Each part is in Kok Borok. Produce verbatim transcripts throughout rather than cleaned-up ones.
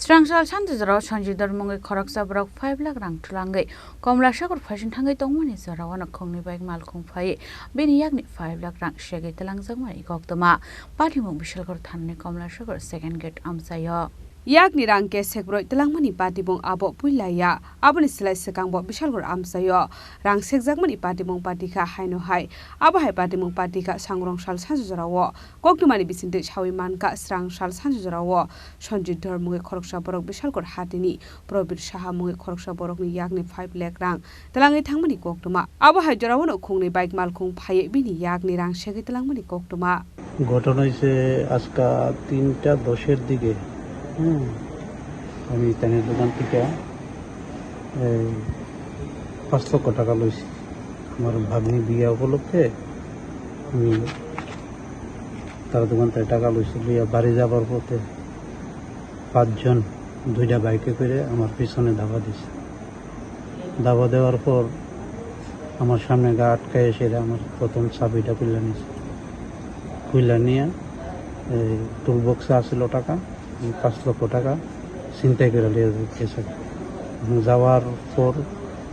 Swrang sal sanjujorao Sanjidor mungwi khoroksa borok five lakh rang twlangwi Komlasagor phaising thangwi tongmani jorao nukhungni bike malkhung phaiwi bini yakni five lakh rang segwi twlangjakmani koktwma. Patimung Bisalgor thanani Komlasagor second gate amchaio. Yakni rang kesek broi twlangmani patimung abo puila ya. Aboni slai swkangbo Bisalgor amchaio rang sekjakmani patimung patikha haino hai. Abo hai patimung patikha sangrong sal sanjujorao. Koktwmani bisingtwi sawi mankha, swrang sal sanjujorao Sanjit Dhor mungwi khoroksa borok Bisalgor hatini Probir Saha mungwi khoroksa borokni yakni five lakh rang twlangwi thangmani koktwma. Abo hai jorao nukhungni bike malkhung phaiwi bini yakni rang segwi twlangmani koktwma. ঘটনা হয়েছে আজকা তিনটা দশের দিকে। হুম, আমি তানের দোকান থেকে এই পাঁচ লক্ষ টাকা লইছি। আমার ভাগ্নি বিয়া উপলক্ষে আমি তার দোকান থেকে টাকা লইছি, লইয়া বাড়ি যাবার পথে পাঁচজন দুইটা বাইকে করে আমার পিছনে ধাওয়া দিছে। ধাওয়া দেওয়ার পর আমার সামনে গা আটকায় এসে এরা আমার প্রথম চাবিটা খুলে নিছে। খুলে নিয়ে এই টুল বক্সে আছিল টাকা, এই পাঁচ লক্ষ টাকা ছিনতাই করে নিয়ে গেছে। এবং যাওয়ার পর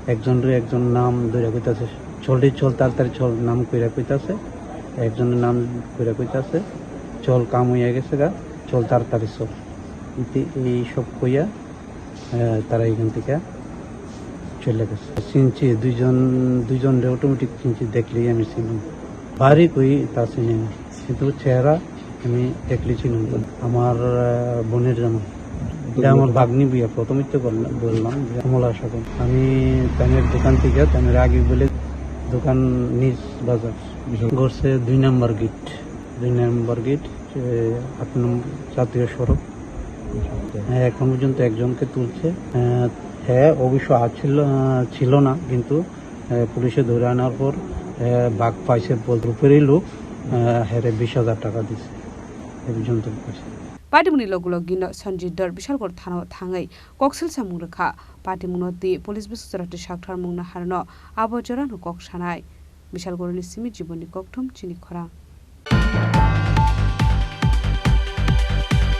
একজনরে একজন নাম ধরে কইতাছে, "চল রে চল, তাড়াতাড়ি চল", নাম কইরা কইতাছে, একজনের নাম কইরা কইতাছে, "চল, কাম হইয়া গেছে গা, চল তাড়াতাড়ি চল।" ইতি এই সব কইয়া, আহ, তারা এখান থেকে চলে গেছে। চিনছি দুইজন, দুইজনরে অটোমেটিক চিনছি, দেখলেই আমি চিনি। বাড়ি কই তা চিনি না, কিন্তু চেহারা আমি দেখলে চিনি। আমার, আহ, বোনের জামাই। এটা আমার ভাগ্নি বিয়া, প্রথমেই তো বললাম, বললাম যে কমলা সাগর। আমি তানের দোকান থেকে, তানের আগে বলে দোকান নিজ বাজার। ঘরছে দুই নম্বর গেট, দুই নম্বর গেট, এ, আট নম্বর জাতীয় সড়ক। হ্যাঁ, এখন পর্যন্ত একজনকে তুলছে। আহ, হ্যাঁ, অবশ্য আছিল, আহ, ছিল না, কিন্তু, আহ, পুলিশে ধরে আনার পর, আহ, বাঘ পাইছে বল-, গ্রুপেরই লোক, আহ, হেরে বিশ হাজার টাকা দিছে। এই পর্যন্ত পাইছে। Patimungni logo logi no Sanjit Dhor Bisalgor thanao thangwi koksil samung rwkha. Patimungno twi police bwswk chwraitwi sakthar mungno harno abo jorano kok sanai. Bisalgorni simi jibonni kokthum chini khorang.